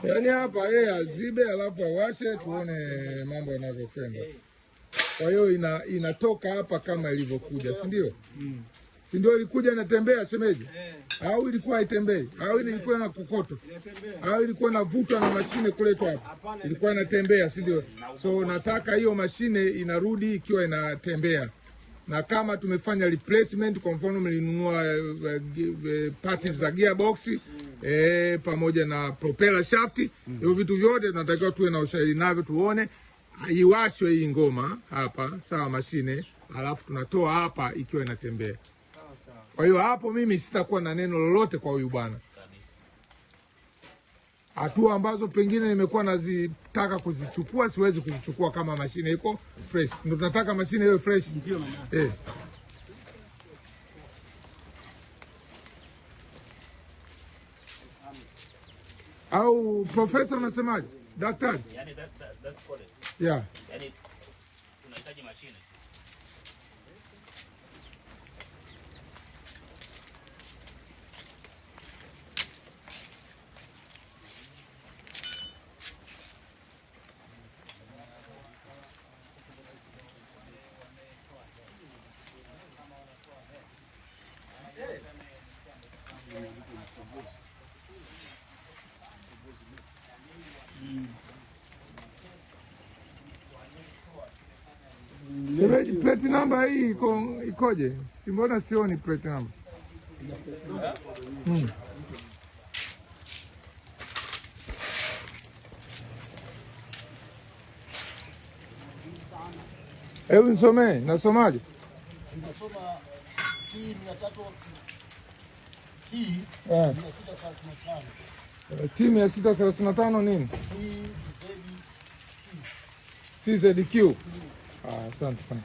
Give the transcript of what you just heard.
Yaani hapa yeye azibe alafu awashe tuone mambo yanavyokwenda. Kwa hiyo inatoka hapa kama ilivyokuja, si ndio? Si ndio ilikuja inatembea shemeji? Au ilikuwa haitembei? Au ilikuwa na kokoto? Au ilikuwa inavutwa na mashine kuletwa hapa? Ilikuwa inatembea, si ndio? So nataka hiyo mashine inarudi ikiwa inatembea. Na kama tumefanya replacement, kwa mfano mlinunua parts za gearbox pamoja na propeller shaft, hivyo vitu vyote tunatakiwa tuwe na ushahidi navyo, tuone iwashwe hii ngoma hapa, sawa, mashine, alafu tunatoa hapa ikiwa inatembea. Kwa hiyo hapo mimi sitakuwa na neno lolote kwa huyu bwana. Hatua ambazo pengine nimekuwa nazitaka kuzichukua siwezi kuzichukua kama mashine iko fresh. Ndio tunataka mashine iwe fresh. Ndio maana. Au profesa unasemaje? Daktari? Yani that's correct. Yeah. Yani tunahitaji mashine. Shemeji, plate number hii ikoje? Si mbona sioni plate number? Hebu nisomee, nasomaje? Nasoma T 300 T 635. T 635 nini? C Z Q. CZQ. Asante sana.